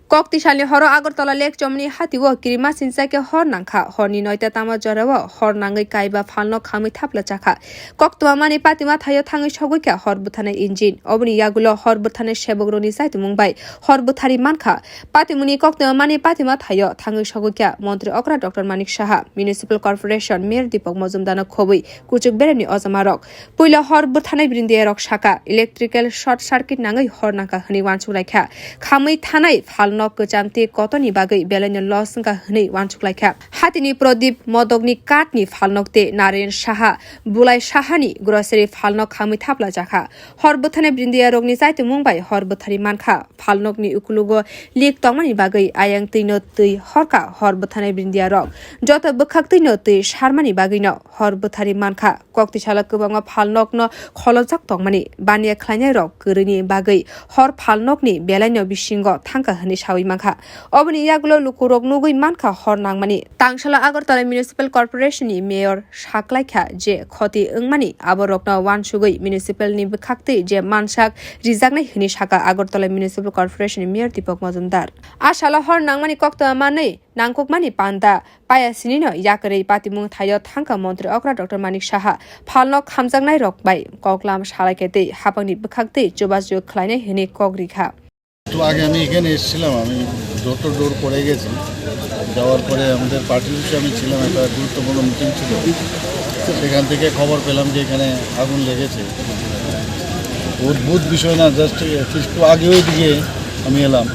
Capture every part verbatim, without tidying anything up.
Koktisalni horo Agartala Lake chomni hatio kirima sinsa khe hor nangkha. Horni noita tama jorao hor nangwi kaiba phalnok khamwi thapla chakha. Koktwma mani patima thaio thangwi sogwi kha hor bwtharnai engine. Oboni yagulo hor bwtharnai sebokrokni chaitimung bai hor bwthari mankha. Patimungni koktwma mani patima thaio thangwi sogwi kha Montri okra Doctor Manik Saha, Municipal Corporation Mayor Deepak Majumdarno khobwi kuchuk beremni ojamarok. Puila hor bwtharnai brindiarok saka, electrical short circuit nangwi hor nangkha hwnwi uansuk laikha. Khamwi thanai phalnok kwcham tei kotorni bagwi belaino loss wngkha hwnwi uansuk laikha. Hatini Pradip Modokni kathni phalnok tei Narayan Saha, Bulai Sahani grocery phalnok khamwi thapla chakha. Hor bwtharnai brindiarokni chaitimung bai hor bwthari mankha. Phalnokni ukulugo leak tongmani bagwi ayang twino twi horkha hor bwtharnai brindiarok. Joto bwkhak twino twi sarmani bagwino hor bwthari mankha. Koktisalo kwbangma phalnokno kholopjak tongmani baniya khlainairok kwrwini bagwi hor phalnokni belaino bisingo thangkha hwnwi sawi mankha. Oboni yagulo lukurok nugwi mankha hor nangmani. Tangsalo Agartala Municipal Corporation ni Mayor saklaikha je khoti wngmani aborokno uansugwi municipal ni bwkhaktwi je mansak rijaknai hwnwi saka Agartala Municipal Corporation ni Mayor Deepak Majumdar. A salo hor nangmani koktwma manwi nangkukmani panda paya sinino yakarwi patimung thaio thangkha Montri okra Doctor Manik Saha. Phalnok khamjaknairok bai koklam salaikhe tei hapangni bwkhaktwi chubachu khlainai hwnwi kok rikha. একটু আগে আমি এখানে এসেছিলাম, আমি door to ডোর করে গেছি। যাওয়ার পরে আমাদের পার্টির অফিসে আমি ছিলাম, একটা গুরুত্বপূর্ণ মিটিং ছিল, সেখান থেকে খবর পেলাম যে এখানে আগুন লেগেছে। অদ্ভুত বিষয় না, জাস্ট একটু আগেও এদিকে আমি এলাম।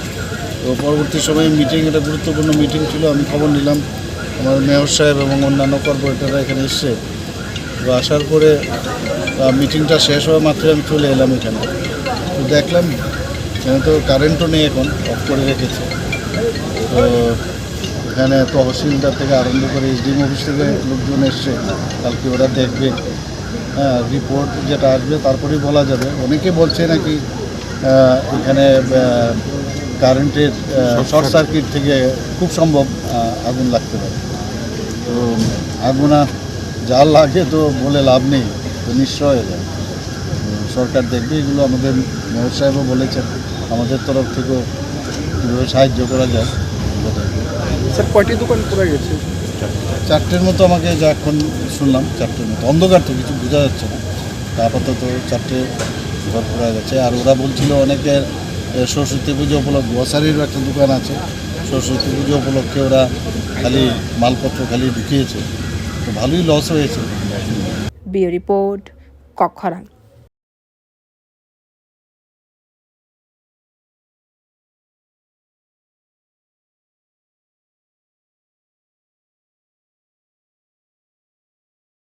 তো পরবর্তী সময়ে মিটিং, একটা গুরুত্বপূর্ণ মিটিং ছিল, আমি খবর নিলাম, আমার মেয়র সাহেব এবং অন্যান্য কর্পোরেটররা এখানে এসছে। তো আসার পরে, আহ, মিটিংটা শেষ হওয়া মাত্রই আমি চলে এলাম এখানে। তো দেখলাম এখানে তো কারেন্টও নেই, এখন অফ করে রেখেছে। তো এখানে তহসিলদার থেকে আরম্ভ করে এসডিএম অফিস থেকে লোকজন এসছে, কালকে ওরা দেখবে। হ্যাঁ, রিপোর্ট যেটা আসবে তারপরেই বলা যাবে। অনেকে বলছে নাকি, আহ, এখানে, আহ, কারেন্টের, আহ, শর্ট সার্কিট থেকে খুব সম্ভব, আহ, আগুন লাগতে পারে। তো আগুন আর যা লাগে তো বলে লাভ নেই, তো নিঃস্ব হয়ে যায়। তো সরকার দেখবে এগুলো, আমাদের মেয়র সাহেবও বলেছেন, আমাদের তরফ থেকেও কীভাবে সাহায্য করা যায়, সেটা দেখবে। স্যার, কয়টি দোকান পুড়ে গেছে? চারটের মতো আমাকে যা এখন শুনলাম, চারটের মতো। অন্ধকার তো, কিছু বোঝা যাচ্ছে না। তা আপাতত চারটে ঘর পুড়ে গেছে। আর ওরা বলছিল অনেকের, এ, সরস্বতী পুজো উপলক্ষে, গ্রোসারির একটা দোকান আছে, সরস্বতী পুজো উপলক্ষে ওরা খালি মালপত্র খালি ঢুকিয়েছে, তো ভালোই লস হয়েছে। Bureau report, Kokkhorang.